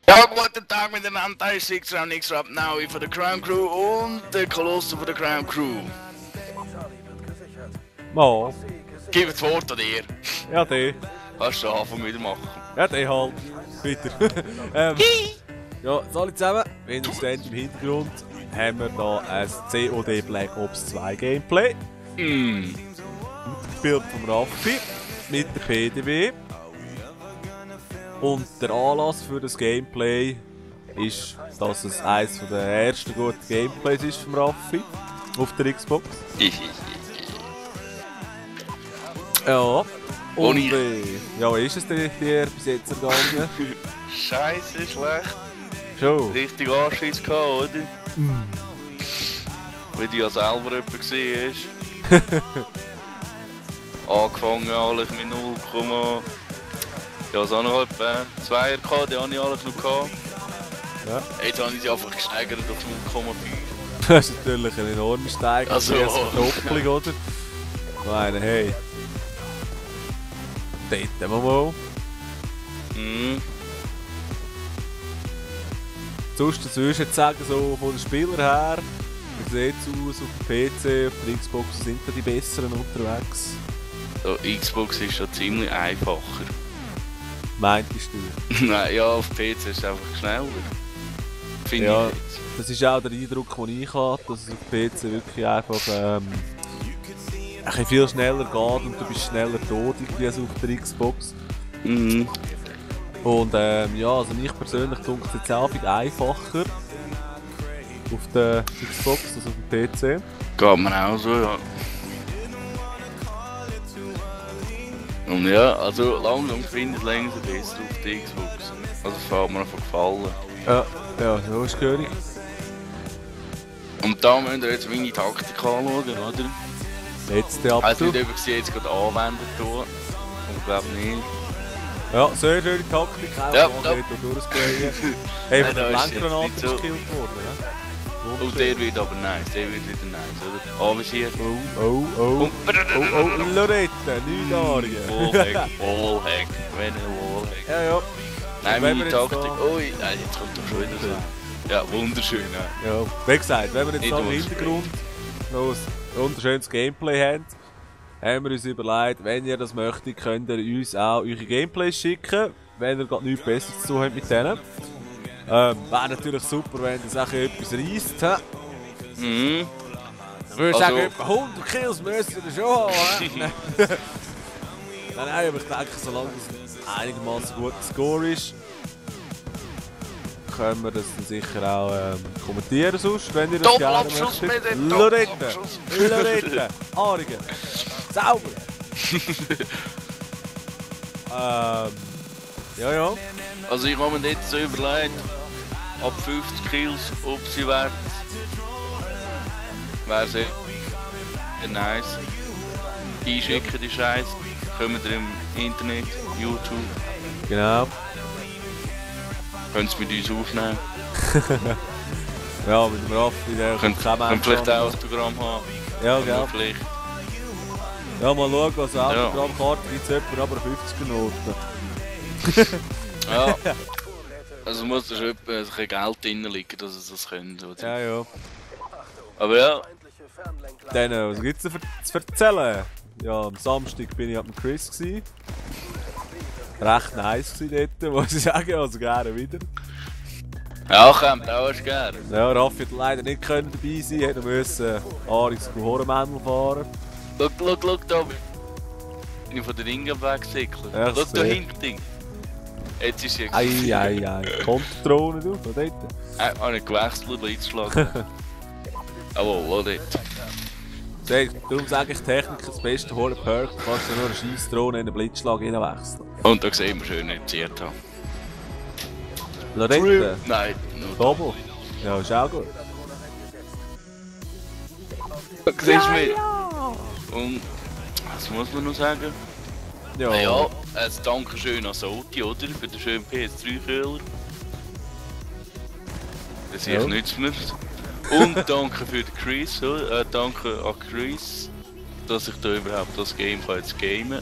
Ja, guten Tag miteinander, hier ist X-Round, X-Rap Now von der Crown Crew und der Kolosse von der Crown Crew. Mal. Gib das Wort an dir. Ja, der. Kannst du anfangen wieder machen. Ja, der halt. Weiter. Ja, alle zusammen, wenn ihr seht im Hintergrund, haben wir hier ein COD Black Ops 2 Gameplay. Bild vom Raffi mit der PDB. Und der Anlass für das Gameplay ist, dass es eines der ersten guten Gameplays ist vom Raffi auf der Xbox. Ja. Und ja, wie ist es dir bis jetzt ergangen? Scheiße, schlecht. Schon? Richtig Anschiss gehabt, oder? Wie du ja selber jemand gesehen hast. Angefangen alles mit 0, ja, es auch noch etwa 2er gehabt, die habe ich alles noch gehabt. Ja. Jetzt habe ich sie einfach gesteigert auf 0,5. Das ist natürlich eine enorme Steigerung, Also, wie eine Verdopplung, oder? Ich meine, hey. Daten wir mal. Sonst würdest du jetzt sagen, so von den Spielern her, wie sieht es aus auf dem PC, auf der Xbox, sind da die besseren unterwegs? So, Xbox ist schon ziemlich einfacher. Meintest du? Nein, ja, auf PC ist es einfach schneller. Finde Ja, ich jetzt. das ist auch der Eindruck, den ich habe, dass es auf PC wirklich einfach ein bisschen viel schneller geht und du bist schneller tot als auf der Xbox. Und ja, also mich persönlich denke es jetzt auch viel einfacher auf der Xbox als auf dem PC. Geht mir auch so, ja. Und ja, also langsam finde ich es langsam besser auf der Xbox. Also es fällt mir einfach gefallen. Ja, ja, so ist gehörig. Und da müsst ihr jetzt meine Taktik anschauen, oder? Jetzt der Ich weiß Abzug. nicht, ob ich sie jetzt gerade anwenden tue. Ich glaube nicht. Ja, sehr schöne Taktik, auch Ja, mal ja. dort durchsprayen. Hey, von der Nein, da ist Blendgranate jetzt nicht so. gekillt worden, ne? Und der wird aber nice, der wird wieder nice, oder? Anvisiert. Oh, Loretta, 9-Jährige. Wallhack, Wallhack, wenn ein Wallhack. Ja, ja. Nein, Wenn meine wir jetzt Taktik. da- Ui, nein, jetzt kommt doch schon wieder so. Ja, wunderschön, ja. Ja, wie gesagt, wenn wir jetzt Nicht da im wunderschön. Hintergrund noch ein wunderschönes Gameplay haben, haben wir uns überlegt, wenn ihr das möchtet, könnt ihr uns auch eure Gameplays schicken, wenn ihr gerade nichts Besseres zu tun habt mit denen. Wäre natürlich super, wenn das auch etwas reisst. Mhm. Ich würde Also- sagen, etwa 100 Kills müsst ihr schon haben. Nein, aber ich denke, solange es einigermaßen guter Score ist, können wir das dann sicher auch kommentieren, sonst, wenn ihr das gerne Doppelabschuss möchtet. mit dem Loretta, Doppelabschuss. Loretta, Arigen, sauber. Ja. Also ich habe mir jetzt so überlegt, ab 50 Kills, ob sie wert wäre sehr nice. Einschicken die Scheiße, kommen ihr im Internet, YouTube, Genau. können sie mit uns aufnehmen, Ja, mit dem Raffi, der können kein Mensch vielleicht an. auch ein Autogramm haben. Ja, Oder gell. vielleicht. Ja, mal schauen, was eine Ja. Autogrammkarte gibt, jemand aber 50er Noten. Ja. Also muss da schon ein bisschen Geld drin liegen, dass sie das können. Oder? Ja. Aber ja, Dann, was gibt's denn zu erzählen? Ja, am Samstag bin ich mit Chris gsi. Recht nice gsi dort, muss ich sagen, also gerne wieder. ja, kommt auch erst gerne. Ja, Raffi hat leider nicht können dabei sein, hätte müssen Aris Horenmännl fahren. Schau da, bin ich von der Ringe weggesäckelt. Ja, ich Schau da sehe. hinten Ding. Jetzt ist sie Ei. Konterdrohne du, von dort. habe ich gewechselt, Blitzschlag. Jawohl, dort. Darum sage ich, Technik ist das beste Holen Perk, du kannst ja nur eine Scheissdrohne in einen Blitzschlag reinwechseln. Und da sehen wir schön initiiert haben. Loretta, Nein, nur Doppel. Ja, ist auch gut. da. Siehst du mich? Und was muss man noch sagen? Ja, ein Dankeschön an Soti, oder? Für den schönen PS3-Kühler. Das Ja. ich nützt mir. Und danke für den Chris, danke an Chris, dass ich da überhaupt das Game kann jetzt gamen.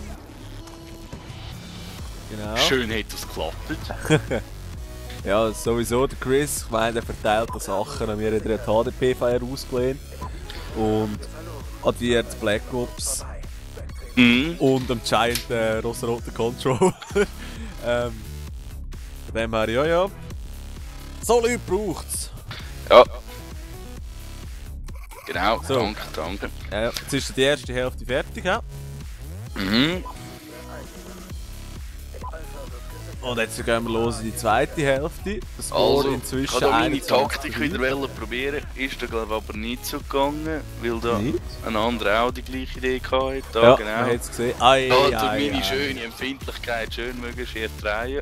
Genau. Schön hat das geklappt. Ja, sowieso der Chris, ich meine, der verteilt die Sachen. Wir haben den HDP-Fire ausgelehnt. Und addiert Black Ops. Und am Giant rosa-roten Controller. Von dem her, ja. So Leute braucht's. Ja. Genau, so. Danke. Ja, jetzt ist die erste Hälfte fertig, ja? Und jetzt gehen wir los in die zweite Hälfte. Das also, inzwischen ich wollte meine Taktik wieder probieren, ist da glaube aber nicht so gegangen, weil da ein anderer auch die gleiche Idee hatte. Da, ja, genau. Man hat es gesehen. Da durch meine schöne Empfindlichkeit schön mögen drehen.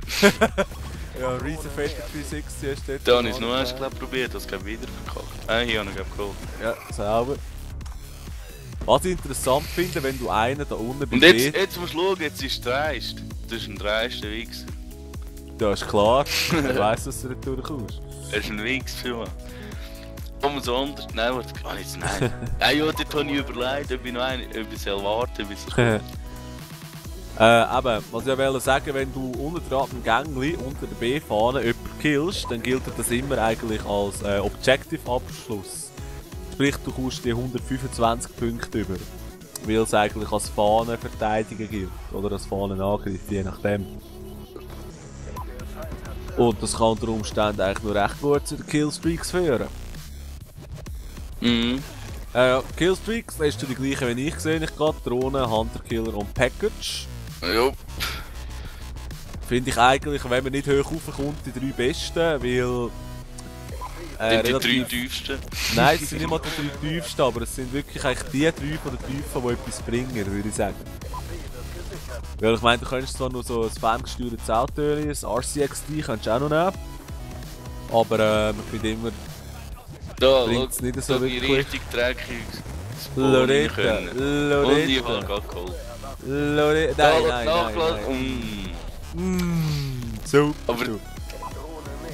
Ja, Reason Factor 360 hast du dort. Da habe ich es noch erst probiert, das geht wieder verkackt. Hier habe ich geholt. Ja, sauber. Was ich interessant finde, wenn du einen da unten bist. Und jetzt musst du schauen, jetzt ist es dreist. Das ist ein dreister Wichser. Ja, ist klar. Ich weiss, dass du nicht durchkommst. Er ist ein Wichser. Komm so anders. Nein, warte, gar nicht. Nein. Nein, ja, dort habe ich überlegt, ob ich noch etwas warten bis es kommt. Eben, was ich wollte sagen, wenn du unten dran am Gängli unter der B-Fahne jemanden killst, dann gilt das immer eigentlich als Objective-Abschluss. Sprich, du kommst die 125 Punkte über. Weil es eigentlich als Fahnenverteidiger gilt. Oder als Fahnenangriff, je nachdem. Und das kann unter Umständen eigentlich nur recht gut zu den Killstreaks führen. Killstreaks, das ist die gleiche wie ich gesehen habe. Drohne, Hunter-Killer und Package. Ja. Finde ich eigentlich, wenn man nicht hoch raufkommt, die drei besten, weil... die drei tiefsten? Nein, es sind nicht mal die drei tiefsten, aber es sind wirklich eigentlich die drei von den Tiefen, die etwas bringen, würde ich sagen. Weil ich meine, du könntest zwar nur so ein ferngesteuertes Auto, ein RCXD könntest du auch noch nehmen. Aber ich finde immer... Da, bringt es nicht so wirklich. Die richtig dreckig Loretta. Und die habe ich gerade geholt. Loretta. Nein. Super. Aber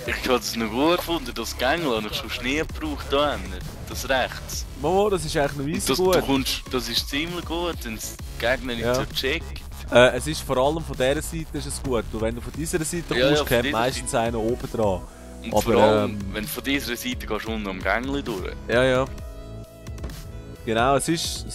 ich habe es noch gut gefunden, das Gängel habe ich schon nie gebraucht da hinten. Das rechts. Momo, das ist eigentlich noch weiss gut. Das ist ziemlich gut, wenn es Gegner nicht so checkt. Es ist vor allem von dieser Seite ist es gut. Und wenn du von dieser Seite kommst, kommt meistens einer oben dran. Und aber, vor allem, wenn du von dieser Seite gehst, unten am Gängli durch. Ja. Genau, es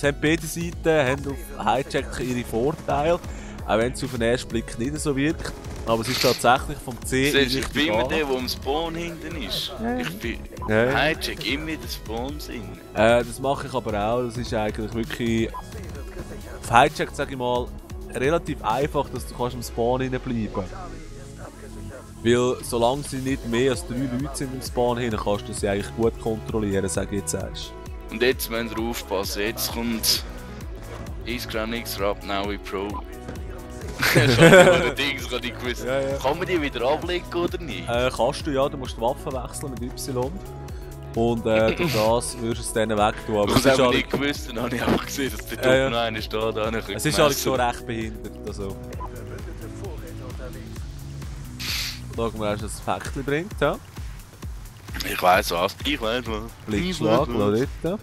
haben beide Seiten haben auf Hijack ihre Vorteile. Auch wenn es auf den ersten Blick nicht so wirkt. Aber es ist tatsächlich vom C in ich bin immer der, der am Spawn hinten ist. Ich bin Hijack immer in den Spawn drin. Das mache ich aber auch. Das ist eigentlich wirklich... Auf Hijack, sage ich mal, relativ einfach, dass du am Spawn bleiben kannst. Weil solange sie nicht mehr als 3 Leute sind im Spawn hin, kannst du sie eigentlich gut kontrollieren, sage ich jetzt erst. Und jetzt müssen wir aufpassen, jetzt kommt Iskran X Rap Now Pro. Ich habe die Dings nicht gewusst. Ja. Kann man die wieder ablegen oder nicht? Kannst du, ja, du musst die Waffen wechseln mit Y. Und durch das würdest du es dann weg tun. Aber das habe ich nicht gewusst, dann habe ich einfach gesehen, dass der noch einer steht. Es ist halt schon recht behindert. Also. Schauen wir, dass das Päckchen bringt. Ja? Ich weiss was. Blickschlag, Loretta.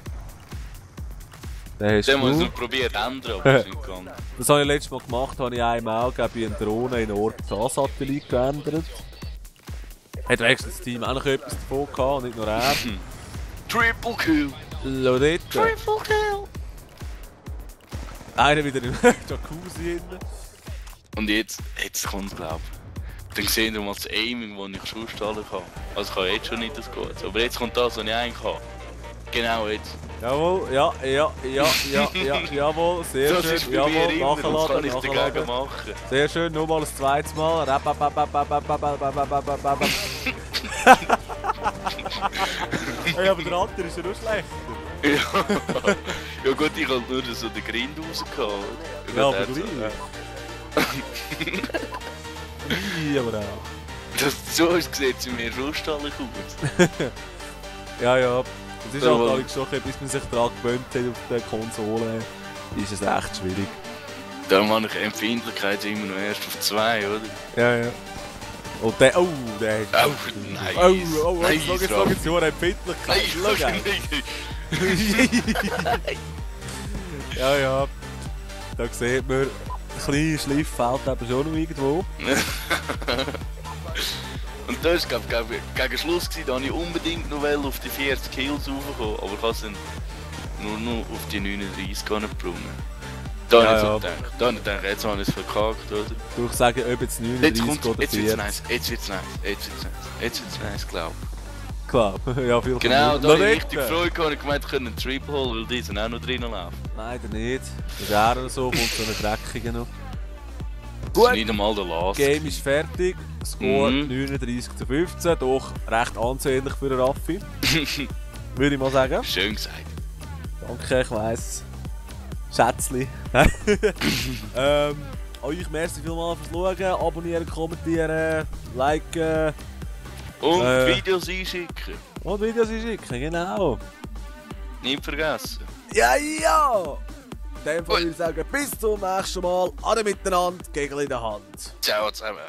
Den muss ich probieren zu ändern, aber es ist nicht gegangen. Das habe ich letztes Mal gemacht, habe ich einmal bei einer Drohne in einen Orbit-A-Satellit geändert. Hat wenigstens das Team auch noch etwas davon gehabt, und nicht nur er. Triple Kill! Loretta. Triple Kill! Einer wieder im Jacuzzi drin. Und jetzt kommt es, glaube ich. Dann sehen wir mal das Aiming, das ich sonst alle kann. Also ich habe jetzt schon nicht das Gute. Aber jetzt kommt das, was ich eigentlich habe. Genau jetzt. Jawohl, jawohl, sehr das schön. Ist jawohl, nachladen, nachladen. Dagegen machen. Sehr schön, nur mal ein zweites Mal. Hey, aber der andere ist ja nur schlechter. Ja gut, ich habe nur so den Grind rausgehauen. Ja, aber gleich. Aber auch. So sieht es mir lustig aus. Ja. Es ist halt alles schon, bis man sich daran gewöhnt hat auf der Konsole, ist es echt schwierig. Da habe ich Empfindlichkeit immer noch erst auf 2, oder? Ja. Und der, der hat... Nice! Schau jetzt so eine Empfindlichkeit. Ja. Da sieht man, ein kleiner Schliff fehlt eben schon noch irgendwo. Und da war gegen Schluss, da wollte ich unbedingt noch auf die 40 Kills raufkommen, aber ich habe es nur noch auf die 39 gebrungen. Da habe ich so gedacht. Da habe ich gedacht, jetzt habe ich es verkackt, oder? Du, ich sage, ob jetzt 39 oder 40. Jetzt wird's nice, glaube ich. Klar, ja, viel genau, da habe ich richtig Freude gehabt und gemeint, ich könnte einen Triple holen, weil die sind auch noch drinnen laufen. Leider nicht. Das wäre so, kommt so eine dreckige noch. Das ist nicht einmal der Last. Game ist fertig. Score 39:15. Doch recht ansehnlich für den Raffi. Würde ich mal sagen. Schön gesagt. Danke, ich weiss. Schätzli. Euch merci vielmals fürs Schauen. Abonnieren, kommentieren, liken. Und Videos einschicken. Und Videos einschicken, genau. Nicht vergessen. Ja! In dem Fall würde ich sagen, bis zum nächsten Mal. Alle miteinander, Gegel in der Hand. Ciao zusammen.